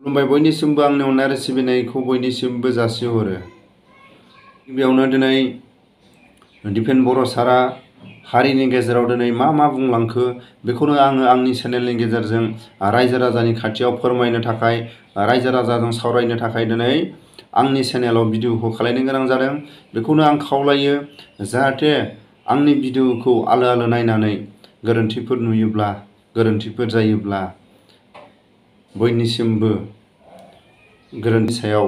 खुलुमबाय बयनिसिमबो आंनि अननाय आरो सिबिनायखौ बयनिसिमबो जासिहरो। गिबियावनो दिनै दिपेन बर' सारा हारिनि गेजेराव दिनै मा बुंलांखो बेखौनो आङो आंनि चेनेलनि गेजेरजों रायजो राजानि खाथियाव फोरमायनो थाखाय रायजो राजाजों सावरायनो थाखाय दिनै आंनि चेनेलाव भिडिअखौ खालामनो गोनां जादों। बेखौनो आं खावलायो जाहाथे आंनि भिडिअखौ आलो नायनानै गोरोन्थिफोर नुयोब्ला गोरोन्थिफोर जायोब्ला बयनिसिमबो गोरोन्थि सायाव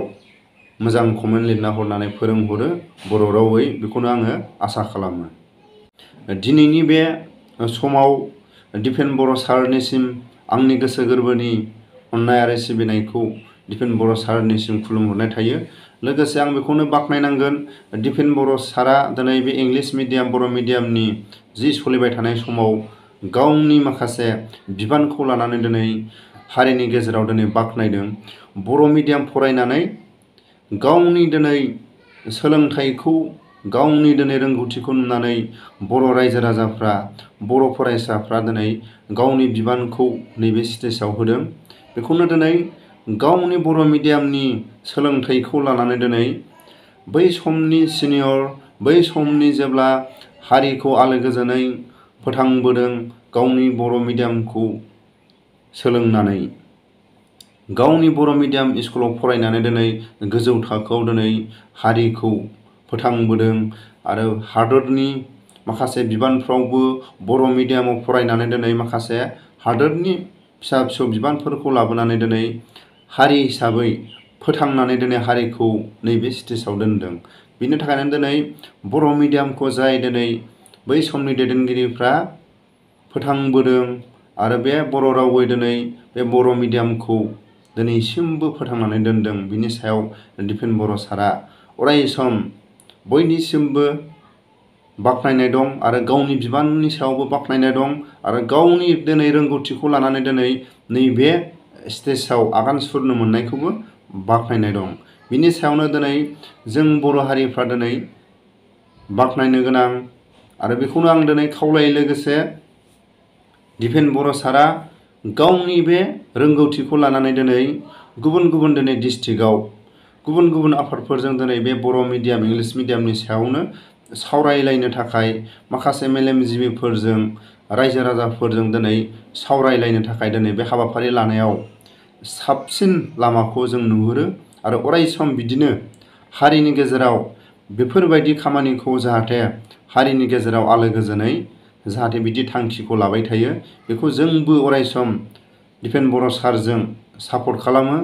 मोजां कमेन्ट लिरना हरनानै फोरोंहरो बर' रावै बेखौनो आङो आसा खालामो। दिनैनि बे समाव दिपेन बर' सारनिसिम आंनि गोसो गोरबोनि अननाय आरो सिबिनायखौ दिपेन बर' सारनिसिम खुलुमहरनाय थायो। लोगोसे आं बेखौनो बाख्नायनांगोन दिपेन बर' सारा दिनै बे इंलिश मिडियाम बर' मिडियामनि जि सोलिबाय थानाय समाव गावनि माखासे बिबानखौ लानानै दिनै हारिनि गेजेराव दिनै बाख्नायदों। बर' मिडियाम फरायनानै गावनि दिनै सोलोंथाइखौ गावनि दिनै रोंगौथिखौ नुनानै बर' रायजो राजाफ्रा बर' फरायसाफ्रा दिनै गावनि बिबानखौ नैबे स्टेजाव होदों। बेखौनो दिनै गावनि बर' मिडियामनि सोलोंथाइखौ लानानै दिनै बै समनि सिनियर बै समनि जेब्ला हारिखौ आलो गोजोनै फोथांबोदों गावनि बर' मिडियामखौ सोलोंनानै गावनि बर' मिडियाम स्कुलाव फरायनानै दिनै गोजौ थाखोआव दिनै हारिखौ फोथांबोदों आरो हादरनि माखासे बिबानफ्रावबो बर' मिडियामाव फरायनानै दिनै माखासे हादरनि फिसा फिसौ बिबानफोरखौ लाबोनानै दिनै हारि हिसाबै फोथांनानै दिनै हारिखौ नैबे स्टेजाव दोनदों। बिनि थाखायनो दिनै बर' मिडियामखौ जाय दिनै बै समनि दैदेनगिरिफ्रा फोथांबोदों आरो बे बर' रावै दिनै बे बर' मिडियामखौ दिनैसिमबो फोथांनानै दोनदों। बिनि सायाव दिपेन बर' सारा अराय सम बयनिसिमबो बाख्नायनाय दं आरो गावनि बिबाननि सायावबो बाख्नायनाय दं आरो गावनि दिनै रोंगौथिखौ लानानै दिनै नैबे स्टेजाव आगान सुरनो मोननायखौबो बाख्नायनाय दं। बिनि सायावनो दिनै जों बर' हारिफ्रा दिनै बाख्नायनो गोनां आरो बेखौनो आं दिनै खावलायो। लोगोसे दिपेन बर' सारा गावनि बे रोंगौथिखौ लानानै दिनै गुबुन दिनै डिस्ट्रिक्टआव गुबुन आफादफोरजों दिनै बे बर' मिडियाम इंलिश मिडियामनि सायावनो सावरायलायनो थाखाय माखासे मेलेमजिबिफोरजों रायजो राजाफोरजों दिनै सावरायलायनो थाखाय दिनै बे हाबाफारि लानायाव साबसिन लामाखौ जों नुहुरो आरो अराय सम बिदिनो हारिनि गेजेराव बेफोरबायदि खामानिखौ जाहाथे हारिनि गेजेराव आलो गोजोनै जाहाथे बिदि थांखिखौ लाबाय थायो बेखौ जोंबो अराय सम दिपेन बर' सारजों सापर्ट खालामो।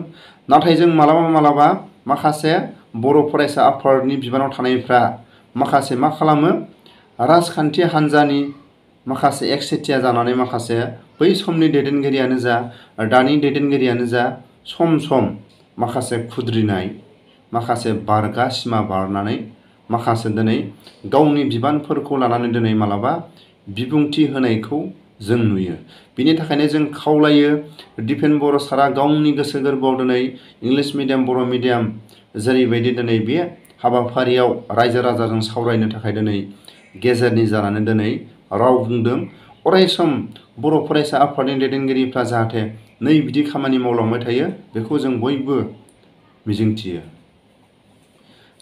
नाथाय जों मालाबा माखासे बर' फरायसा आफादनि बिबानाव थानायफ्रा माखासे मा खालामो राजखान्थि हान्जानि माखासे एकसेटिया जानानै माखासे बै समनि दैदेनगिरियानो जा दानि दैदेनगिरियानो जा सम माखासे खुद्रिनाय माखासे बारगा सिमा बारनानै माखासे दिनै गावनि बिबानफोरखौ लानानै दिनै मालाबा बिबुंथि होनायखौ जों नुयो। बिनि थाखायनो जों खावलायो दिपेन बर' सारा गावनि गोसो गोरबोआव दिनै इंलिश मिडियाम बर' मिडियाम जेरैबायदि दिनै बे हाबाफारियाव रायजो राजाजों सावरायनो थाखाय दिनै गेजेरनि जानानै दिनै राव बुंदों। अराय सम बर' फरायसा आफादनि दैदेनगिरिफ्रा जाहाथे नै बिदि खामानि मावलांबाय थायो बेखौ जों बयबो मिजिंथियो।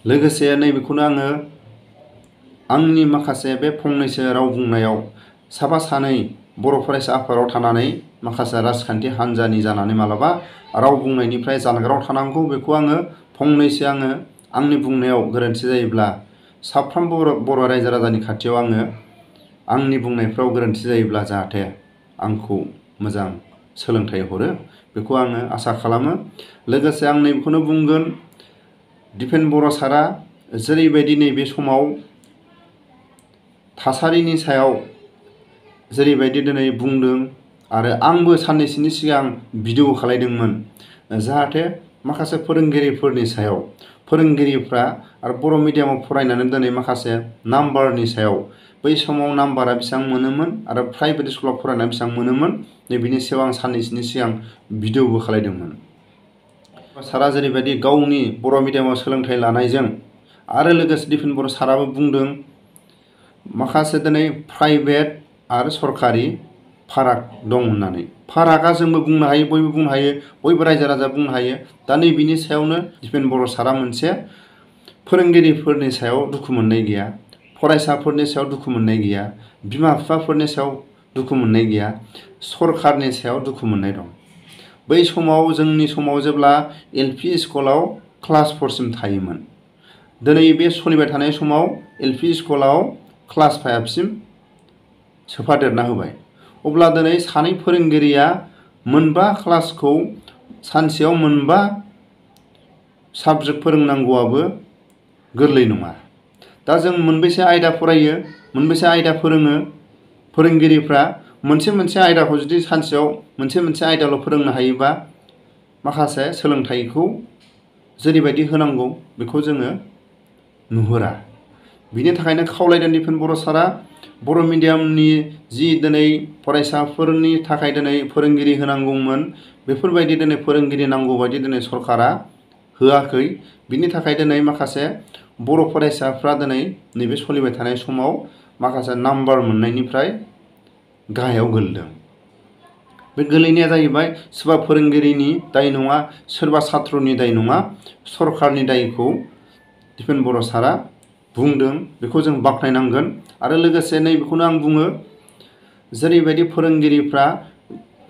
लोगोसे नैबेखौनो आङो आंनि माखासे बे फंनैसो राव बुंनायाव साफा सानै बर' फरायसा आफादाव थानानै माखासे राजखान्थि हान्जानि जानानै मालाबा राव बुंनायनिफ्राय जानगाराव थानांगौ बेखौ आङो फंनैसो आंनि बुंनायाव गोरोन्थि जायोब्ला साफ्रोमबो बर' रायजो राजानि खाथियाव आंनि बुंनायफ्राव गोरोन्थि जायोब्ला जाहाथे आंखौ मोजां सोलोंथाइ हरो बेखौ आङो आसा खालामो। लोगोसे आं नैबेखौनो बुंगोन दिपेन बर' सारा जेरैबायदि नैबे समाव थासारिनि सायाव जेरैबायदि दिनै बुंदों आरो आंबो साननैसोनि सिगां भिडिअ खालामदोंमोन जाहाथे माखासे फोरोंगिरिफोरनि सायाव फोरोंगिरिफ्रा आरो बर' मिडियामाव फरायनानै दिनै माखासे नाम्बारनि सायाव बै समाव नाम्बारा बेसेबां मोनोमोन आरो प्राइभेट स्कुलाव फरायनानै बेसेबां मोनोमोन नैबेनि सायाव आं साननैसोनि सिगां भिडिअबो खालामदोंमोन। सारा जेरैबायदि गावनि बर' मिडियामाव सोलोंथाइ लानायजों आरो लोगोसे दिपेन बर' साराबो बुंदों माखासे दिनै प्राइभेट आरो सरकारि फाराग दं होननानै। फारागा जोंबो बुंनो हायो, बयबो बुंनो हायो, बयबो रायजो राजा बुंनो हायो। दा नै बिनि सायावनो दिपेन बर' सारा मोनसे फोरोंगिरिफोरनि सायाव दुखु मोननाय गैया, फरायसाफोरनि सायाव दुखु मोननाय गैया, बिमा बिफाफोरनि सायाव दुखु मोननाय गैया, सरकारनि सायाव दुखु मोननाय दं। बै समाव जोंनि समाव जेब्ला एलपि स्कुलाव क्लास 4सिम थायोमोन, दिनै बे सोलिबाय थानाय समाव एलपि स्कुलाव क्लास 5सिम सोफादेरना होबाय। अब्ला दिनै सानै फोरोंगिरिया मोनबा क्लासखौ सानसेयाव मोनबा साबजेक्ट फोरोंनांगौआबो गोरलै नङा। दा जों मोनबेसे आयदा फरायो, मोनबेसे आयदा फोरोङो फोरोंगिरिफ्रा, मोनसे आयदाखौ जुदि सानसेयाव मोनसे आयदाल' फोरोंनो हायोबा माखासे सोलोंथाइखौ जेरैबायदि होनांगौ बेखौ जोङो नुहुरा। बिनि थाखायनो खावलायदों दिपेन बर' सारा बर' मिडियामनि जि दिनै फरायसाफोरनि थाखाय दिनै फोरोंगिरि होनांगौमोन, बेफोरबायदि दिनै फोरोंगिरि नांगौ बायदि दिनै सरकारा होआखै। बिनि थाखाय दिनै माखासे बर' फरायसाफ्रा दिनै नैबे सोलिबाय थानाय समाव माखासे नाम्बार मोननायनिफ्राय गाहायाव गोलैदों। बे गोलैनाया जाहैबाय सोरबा फोरोंगिरिनि दाय नङा, सोरबा छात्रनि दाय नङा, सरकारनि दायखौ दिपेन बर' सारा बुंदों। बेखौ जों बाख्नायनांगोन। आरो लोगोसे नैबेखौनो आं बुङो, जेरैबायदि फोरोंगिरिफ्रा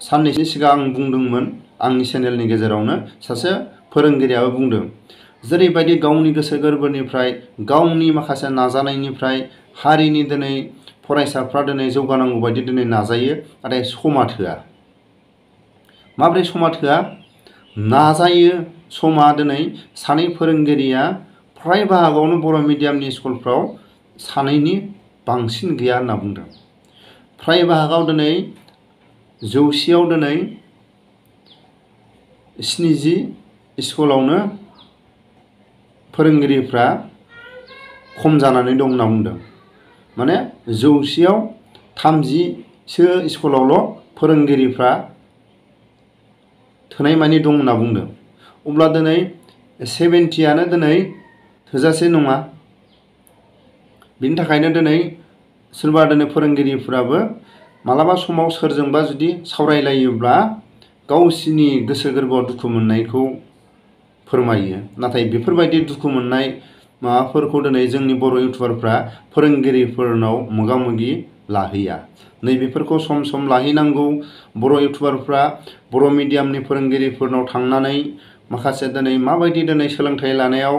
साननैसो सिगां आं बुंदोंमोन, आंनि चेनेलनि गेजेरावनो सासे फोरोंगिरियाबो बुंदों, जेरैबायदि गावनि गोसो गोरबोनिफ्राय गावनि माखासे नाजानायनिफ्राय हारिनि दिनै फरायसाफ्रा दिनै जौगानांगौ बायदि दिनै नाजायो, नाथाय समा थोआ। माब्रै समा थोआ? नाजायो, समा दिनै सानै फोरोंगिरिया फ्राय बाहागोआवनो बर' मिडियामनि स्कुलफ्राव सानैनि बांसिन गैया होनना बुंदों। फ्राय बाहागोआव दिनै 100आव दिनै 70 स्कुलावनो फोरोंगिरिफ्रा खम जानानै दं होनना बुंदों। माने 100आव 30सो स्कुलावल' फोरोंगिरिफ्रा थोनाय मानि दं होनना बुंदों। अब्ला दिनै 70आनो दिनै थोजासे नङा। बिनि थाखायनो दिनै सोरबा दिनै फोरोंगिरिफ्राबो मालाबा समाव सोरजोंबा जुदि सावरायलायोब्ला गावसिनि गोसो गोरबोआव दुखु मोननायखौ फोरमायो। नाथाय बेफोरबायदि दुखु मोननाय माबाफोरखौ दिनै जोंनि बर' इउटुबारफ्रा फोरोंगिरिफोरनाव मोगा मोगि लाहैया। नैबेफोरखौ सम सम लाहैनांगौ। बर' इउटुबारफ्रा बर' मिडियामनि फोरोंगिरिफोरनाव थांनानै माखासे दिनै माबायदि दिनै सोलोंथाइ लानायाव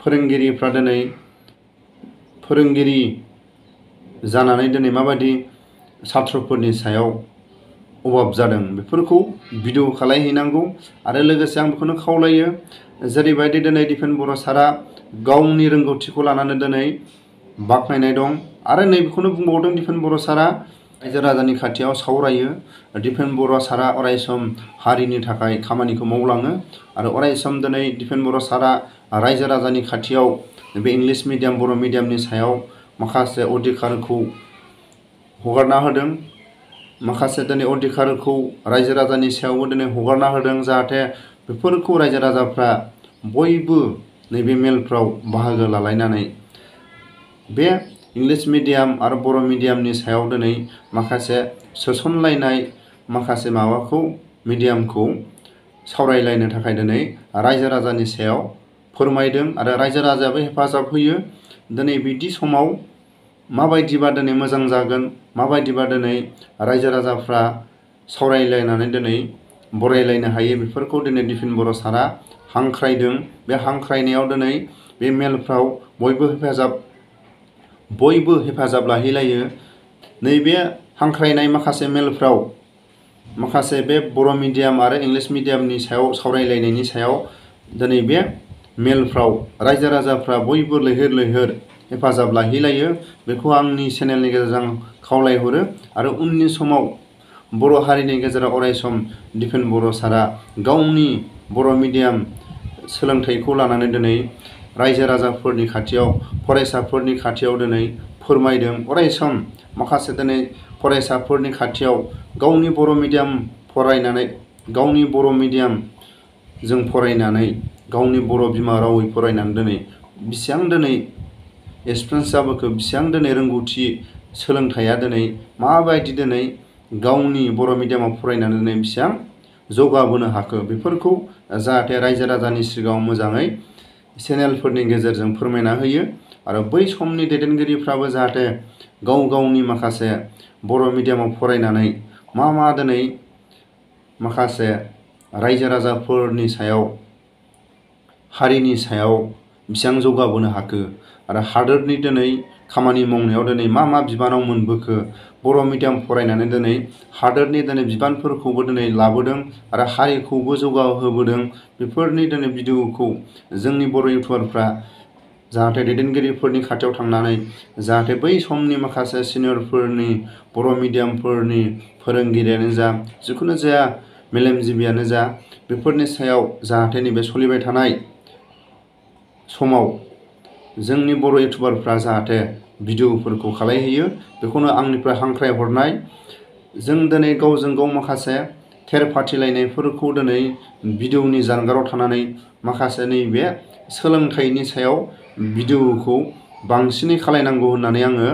फोरोंगिरिफ्रा दिनै फोरोंगिरि जानानै दिनै माबायदि छात्रफोरनि सायाव अभाब जादों, बेफोरखौ भिडिअ खालायहैनांगौ। आरो लोगोसे आं बेखौनो खावलायो, जेरैबायदि दिनै दिपेन बर' सारा गावनि रोंगौथिखौ लानानै दिनै बाख्नायनाय दं। आरो नैबेखौनो बुंबावदों दिपेन बर' सारा रायजो राजानि खाथियाव सावरायो। दिपेन बर' सारा अरायसम हारिनि थाखाय खामानिखौ मावलाङो। आरो अरायसम दिनै दिपेन बर' सारा रायजो राजानि खाथियाव बे इंलिश मिडियाम बर' मिडियामनि सायाव माखासे अधिकारखौ हगारना होदों। माखासे दिनै अधिकारखौ रायजो राजानि सायावबो दिनै हगारना होदों, जाहाथे बेफोरखौ रायजो राजाफ्रा बयबो नैबे मेलफ्राव बाहागो लालायनानै बे इंलिश मिडियाम आरो बर' मिडियामनि सायाव दिनै माखासे सोसनलायनाय माखासे माबाखौ मिडियामखौ सावरायलायनो थाखाय दिनै रायजो राजानि सायाव फोरमायदों। आरो रायजो राजायाबो हेफाजाब होयो। दिनै बिदि समाव माबायदिबा दिनै मोजां जागोन, माबायदिबा दिनै रायजो राजाफ्रा सावरायलायनानै दिनै बरायलायनो हायो, बेफोरखौ दिनै दिपेन बर' सारा हांख्रायदों। बे हांख्रायनायाव दिनै बे मेलफ्राव बयबो हेफाजाब लाहैलायो। नैबे हांख्रायनाय माखासे मेलफ्राव माखासे बे बर' मिडियाम आरो इंलिश मिडियामनि सायाव सावरायलायनायनि सायाव दिनै बे मेलफ्राव रायजो राजाफ्रा बयबो लैहोर लैहोर हेफाजाब लाहैलायो। बेखौ आंनि चेनेलनि गेजेरजों खावलायहरो। आरो उननि समाव बर' हारिनि गेजेराव अरायसम दिपेन बर' सारा गावनि बर' मिडियाम सोलोंथाइखौ लानानै दिनै रायजो राजाफोरनि खाथियाव, फरायसाफोरनि खाथियाव दिनै फोरमायदों। अरायसम माखासे दिनै फरायसाफोरनि खाथियाव गावनि बर' मिडियाम फरायनानै, गावनि बर' मिडियामजों फरायनानै, गावनि बर' बिमा रावै फरायनानै दिनै बेसेबां दिनै एक्सपिरियेन्स जाबोखो, बेसेबां दिनै रोंगौथि, सोलोंथाइया दिनै माबायदि दिनै गावनि बर' मिडियामाव फरायनानै दिनै बेसेबां जौगाबोनो हाखो बेफोरखौ जाहाथे रायजो राजानि सिगाङाव मोजाङै चेनेलफोरनि गेजेरजों फोरमायना होयो आरो बै समनि दैदेनगिरिफ्राबो जाहाथे गाव गावनि माखासे बर' मिडियामाव फरायनानै मा दिनै माखासे रायजो राजाफोरनि सायाव हारिनि सायाव बेसेबां जौगाबोनो हाखो आरो हादोरनि दिनै खामानि मावनायाव दिनै मा बिबानाव मोनबोखो बर' मिडियाम फरायनानै दिनै हादोरनि दिनै बिबानफोरखौबो दिनै लाबोदों आरो हारिखौबो जौगाहोबोदों बेफोरनि दिनै भिडिअखौ जोंनि बर' इउटुबारफ्रा जाहाथे दैदेनगिरिफोरनि खाथियाव थांनानै जाहाथे बै समनि माखासे सिनियरफोरनि बर' मिडियामफोरनि फोरोंगिरियानो जा जिखुनु जाया मेलेमजिबियानो जा बेफोरनि सायाव जाहाथे नैबे सोलिबाय थानाय समाव जोंनि बर' इउटुबारफ्रा जाहाथे भिडिअफोरखौ खालायहैयो बेखौनो आंनिफ्राय हांख्राय हरनाय। जों दिनै गावजों गाव माखासे थेर फाथिलायनायफोरखौ दिनै भिडिअनि जानगाराव थानानै माखासे नैबे सोलोंथाइनि सायाव भिडिअखौ बांसिनै खालायनांगौ होननानै आङो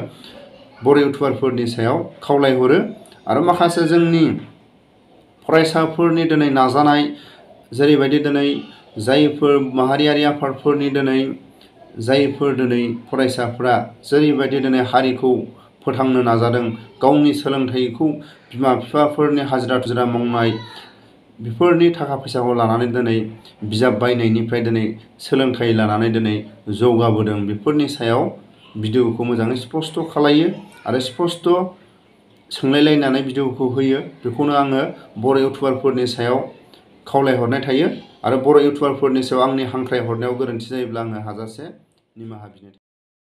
बर' इउटुबारफोरनि सायाव खावलायहरो आरो माखासे जोंनि फरायसाफोरनि दिनै नाजानाय जेरैबायदि दिनै जायफोर माहारियारि आफादफोरनि दिनै जायफोर दिनै फरायसाफ्रा जेरैबायदि दिनै हारिखौ फोथांनो नाजादों गावनि सोलोंथाइखौ बिमा बिफाफोरनि हाजिरा थुजिरा मावनाय बेफोरनि थाखा फैसाखौ लानानै दिनै बिजाब बायनायनिफ्राय दिनै सोलोंथाइ लानानै दिनै जौगाबोदों बेफोरनि सायाव भिडिअखौ मोजाङै स्पष्ट खालायो आरो स्पष्ट सोंलायलायनानै भिडिअखौ होयो बेखौनो आङो बर' इउटुबारफोरनि सायाव खावलायहरनाय थायो आरो बर' इउटुबारफोरनि सायाव आंनि हांख्राय हरनायाव गोरोन्थि जायोब्ला आङो हाजासे निमाहा बिनो